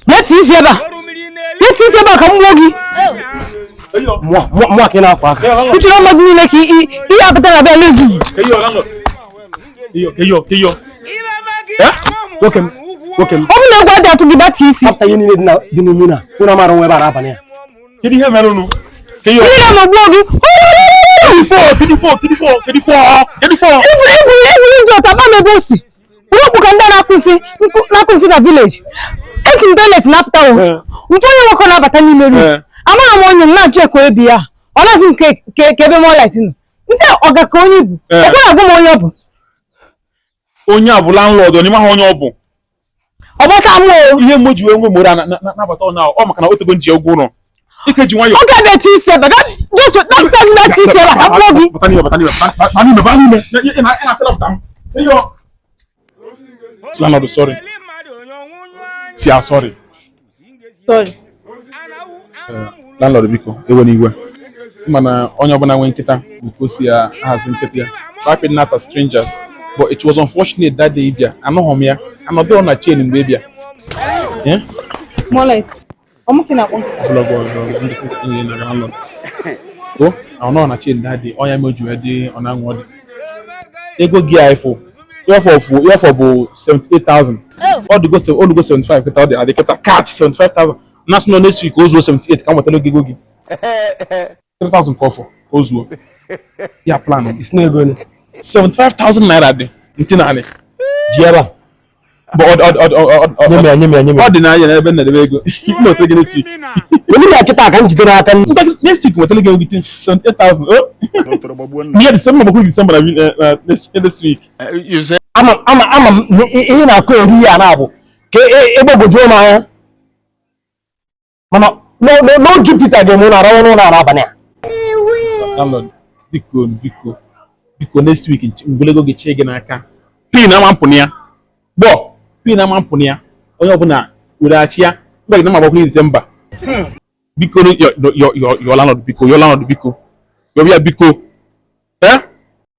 Bịa tie isi ebe a, bịa tie isi ebe a ka m gbuo gị. Mụa ka ị na-akwa aka. Ị chọrọ mmadụ niile ka ihe apụta na bịa n'ezuzu. Nwoke m, nwoke m. Ọ bụ na egwu adị atụ gị, bịa tie isi. Apụta ihe niile dị n'ime na ụnụ amara nwa ebe a n'abalị a. Kedu ihe mere unu? Ihe ma gbuo gị. Ifu ifu ifu ndị ọta gba m ebe o si. Bụrụ okpu ka ndị a na-akụzi na village. Esi m toilet na-apụta o. Mfe onye nwoke na-abata n'ime room. Amara m onye m na-ajụ eko ebi ya. Ọ na-asị m ka ebe mọlet nọ. Nsị ọga ka onye bụ. Ekwe agwa m onye ọ bụ. Onye a bụ landlord, onye maha onye ọ bụ. Ọ gbasa m o. Ihe mgbe ji wee nwe mora nabata ọ na ọ maka na o tego nji ụgwọ ụlọ. Ike ji nwayọọ. Ọ ga-abịa ti isi ebe. Just dọkịta ndị ti isi ebe ka m kpọọ gị. Bata n'ime, bata n'ime, bata n'ime, bata n'ime. Ị na-asị napụta m. Eyo. Landlord, sorry. Si ah, sorry. Sorry. Landlord, biko, ewe n'iwe. Mana onye ọbụla nwe nkịta bụ ka o si ya ahazi nkịta ya. Rapping not as strangers. But it was unfortunate that day bịa. Anọghị m ya. Anọdụrụ na chain mgbe ị bịa. Eh? Mọlet. Ọ mụ ka ị na-akpọ nkịta. Ọbụla ọgụ ndị sị enyi na landlord. O, anọ na chain that day. Ọnya meju ya dị ọ na-anwụ ọ dị. Ego gị a ifo. Ifo bụ 78,000. Ọ dịgo ọ dịgo 75 kịta ọ dị adị kịta catch 75,000. National next week o zuo 78 ka m nwetara gị ego gị. 3,000 ka ọ fọ ka o zuo. Ya plan. Isi na ego ole? 75,000 naira dị ntị naanị. Ji ebe a. But ọ ọ ọ ọ ọ Nye m ya, nye m ya, nye m ya. Ọ dị n'anya n'ebe m na-edebe ego. M nwetara gị next week. Onye ya kịta ka m jidere aka. Next week nwetara gị ego gị 78,000. Oh. Near December, gbakwa December na next week. Ama ama ama m na ihe na-akụ eri ya na-abụ ka egbagwojuo m anya. Mana no Jupiter ga-eme ụnụ arawa n'ụlọ a n'abalị a. Landlord, biko, biko, biko, next week ngwelego gị chie gị n'aka. Pin ama mpụ na ya. Gbọ, pin ama mpụ na ya. Onye ọbụla weghachi ya. Mgbe gị na ma gbakwa December. Biko, yọ landlord, biko, yọ landlord, biko. Yọ ya, biko. Eh?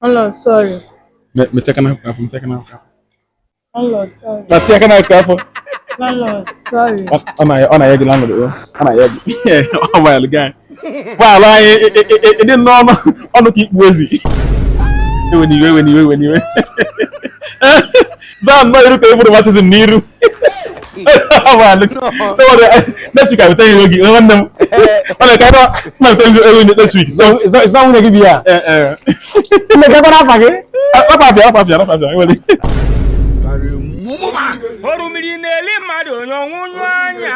Landlord, sorry. Metụ aka n'akụkụ afọ, metụ aka n'akụkụ afọ. Landlord, sorry. Metụ aka n'akụkụ afọ. Landlord, sorry. Ọ na-aya gị, landlord, o. Ọ na-aya gị. Ọ gbalụ gị anyị. Gbalụ anyị ịdị n'ọnụ ọnụ ka ikpu ezi. Ewe n'iwe, ewe n'iwe, ewe n'iwe. Zaa nnọọ iru ka e buru baptism n'iru. Ọ gbalụ. Don't worry, next week I will tell you gị nwanne m. Ọ na-eke ebe m will tell you ego next week. So, It's not nwunye gị bi ya. eh, eh. Mmekọta afa gị. Rapụ afịa, rapụ afịa, rapụ afịa. Enwere. Orumiri na-eli mmadụ onye ọnwụnyụ anya.